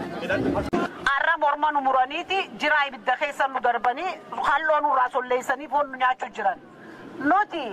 Arra morma nu muraniiti jiraa ibidda keessa nu darbanii halloo nurraa solleessanii foon nu nyaachuu jiran. Nuti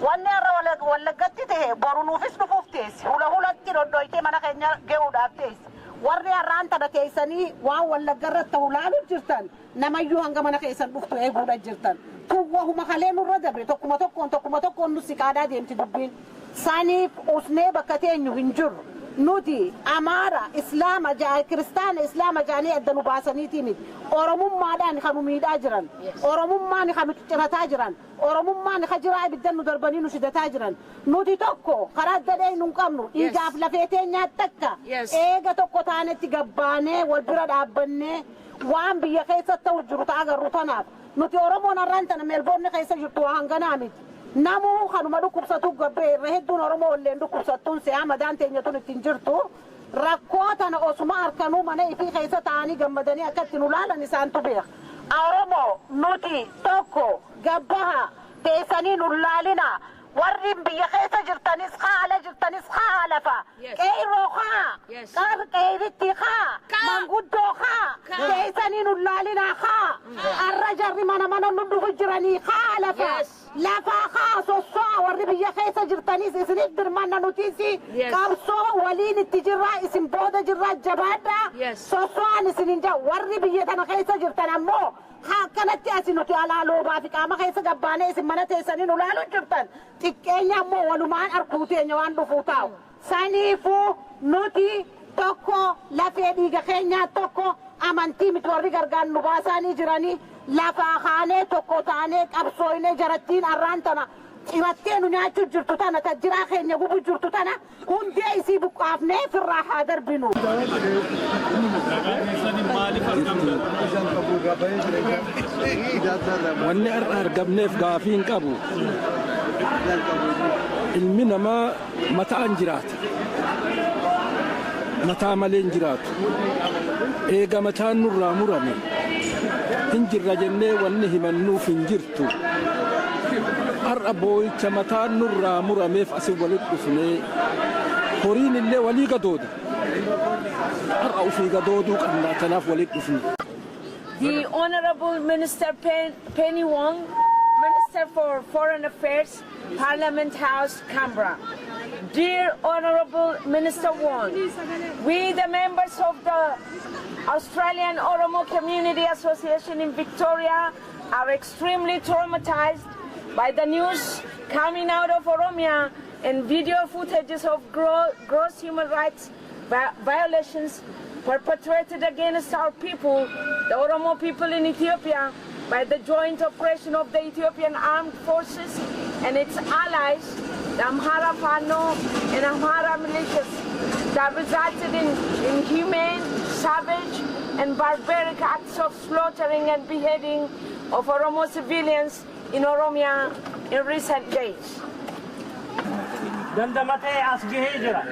wanni har'a Wallaggatti ta'e boru nuufis dhufuuf teessi. Hula hulatti dhodhoytee mana keenya ga'uudhaaf teessi. Warri har'aan tana teessanii waan Wallagga irratti ta'u laalu jirtan, namayyuu hanga mana keessan dhuftu eeguudha jirtan. Tuwwahuma kalee nurra dabre tokkuma tokkoon tokkuma tokkoon nu siqaadaa deemti dubbiin. Saniif usnee bakka teenyu hin jirru. Nuti Amaara, Islaama, Kiristaana, Islaama jaanii adda nu baasaniitii miti. Oromummaadhaan kan nu miidhaa jiran. Oromummaan kan nu ciccirataa jiran. Oromummaan kan jiraa ibidda nu darbanii nu shidataa jiran. Nuti tokko karaa adda dhee nu hin qabnu. Dhiigaaf lafee teenyaa takka. Eega tokko taanetti gabbaanee wal bira dhaabbannee waan biyya keessa ta'u jiru ta'a agarru tanaaf. Nuti Oromoon har'aan tana Meelboorni keessa jirtu waa hanganaa miti. Namuu kanuma dhukkubsatu gabbee irra hedduun Oromoo walleen dhukkubsattuun se'aa madaan teenya tun ittiin jirtu. Rakkoo tana osuma harkanuu mana ifii keessa taa'anii gammadanii akka itti nu laalan isaantu beeka. Oromoo, nuti tokko, gabbaha teessanii nu laalina. Warri biyya keessa jirtanis, haala jirtanis, haa lafa. Qeerroo haa. Qeerritti haa. Manguddoo haa. Teessanii nu laalina haa. Arra jarri mana mana nu dhufu jiranii haa lafa. Lafa haa sosso'a, warri biyya keessa jirtanis isiniif dirmanna nutis qabsoo waliin itti jirraa, isin booda jirraa, jabaadhaa. Sosso'aan isin hin jaa. Warri biyya tana keessa jirtan ammoo akkanatti asi nuti alaa loobaa fi qaama keessa gabbaanee isin mana teessanii nu laaluu jirtan. Xiqqeenya ammoo walumaan arkuu teenya waan dhufuu taa'u. Saniifuu nuti tokko, lafee dhiiga keenyaa tokko, amantii miti warri gargaar nu baasaanii jiranii. Lafaa kaanee tokko taanee qabsooynee jarattiin arraan tana cirattee nu nyaachuu jirtu tana, tajjiraa keenya gubu jirtu tana hundee isii buqqaafnee firraa haa darbinu. Maaliif argamtan? Wanni har'a argamneef gaafii hin qabu. Ilmi namaa mataan jiraata. Mataa malee hin jiraatu. Eega mataan nurraa murame hin jirra jennee wanni himannuuf hin jirtu. Har'a boo'icha mataan nurraa murameef asin walitti dhufnee, horiin illee walii gadooda. Har'a ofii gadooduu qabna, kanaaf walitti dhufne. The Honorable Minister Penny Wong, Minister for Foreign Affairs, Parliament House, Canberra. Dear Honorable Minister Wong, we, the members of the Australian Oromo Community Association in Victoria, are extremely traumatized by the news coming out of Oromia and video footages of gross human rights violations perpetrated against our people, the Oromo people in Ethiopia, by the joint operation of the Ethiopian Armed Forces and its allies, the Amhara Fano and Amhara militias, that resulted in inhumane, savage, and barbaric acts of slaughtering and beheading of Oromo civilians in Oromia in recent days. Dandamatee as gahee jira.